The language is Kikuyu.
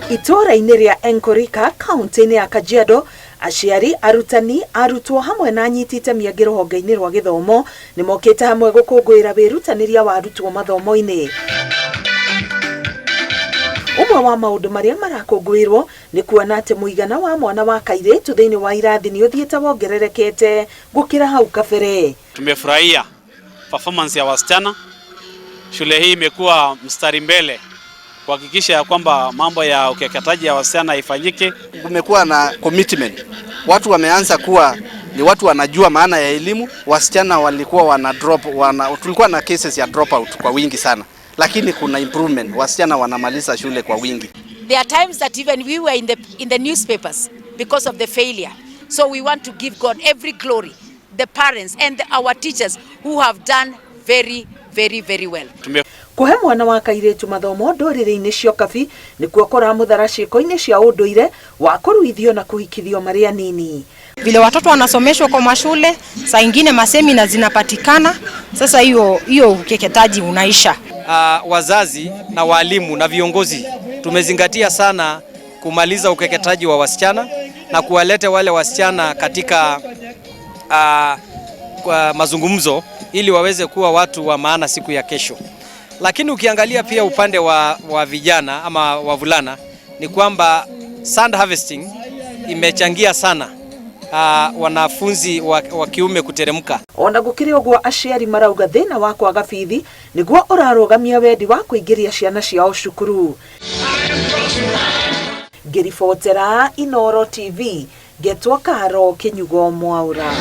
Itũũra-inĩ rĩa Enkorika, kaunti-inĩ ya Kajiado, aciari, arutani, arutwo hamwe na anyiti itemi angĩ rũhonge-inĩ rwa gĩthomo nĩ mokĩte hamwe gũkũngũĩra wĩrutanĩria wa arutwo mathomo-inĩ. Ũmwe wa maũndũ marĩa marakũngũĩrwo nĩ kuona atĩ mũigana wa mwana wa kairĩtu thĩinĩ wa irathi nĩ ũthiĩte wongererekete gũkĩra hau kabere. Tumefurahia performance ya wasichana. Shule hii imekuwa mstari mbele kuhakikisha ya kwamba mambo ya ukeketaji ya wasichana ifanyike. Kumekuwa na commitment, watu wameanza kuwa ni watu wanajua maana ya elimu. Wasichana walikuwa wana drop, tulikuwa na cases ya drop out kwa wingi sana, lakini kuna improvement, wasichana wanamaliza shule kwa wingi. There are times that even we were in the newspapers because of the failure. So we want to give God every glory, the parents and our teachers who have done very, very, very well. Kũhe mwana wa kairĩtu mathomo ndũrĩrĩ-inĩ cia Ũkabi nĩkuo kũramũthara ciĩko-inĩ cia ũndũire wa kũruithio na kũhikithio marĩ anini. Vile watoto wanasomeshwa kwa mashule, saa ingine masemina zinapatikana. Sasa hiyo hiyo ukeketaji unaisha. Wazazi na walimu na viongozi tumezingatia sana kumaliza ukeketaji wa wasichana na kuwaleta wale wasichana katika kwa mazungumzo ili waweze kuwa watu wa maana siku ya kesho. Lakini ukiangalia pia upande wa vijana ama wavulana ni kwamba sand harvesting imechangia sana wanafunzi wa kiume kuteremka. Ona gũkĩrĩ ũguo, aciari marauga thĩna wa kwaga bithi nĩguo ũrarũgamia wendi wa kũingĩria ciana ciao cukuru. Ngĩribotera Inooro TV, ngetwo Karo Kĩnyugo Mwaura.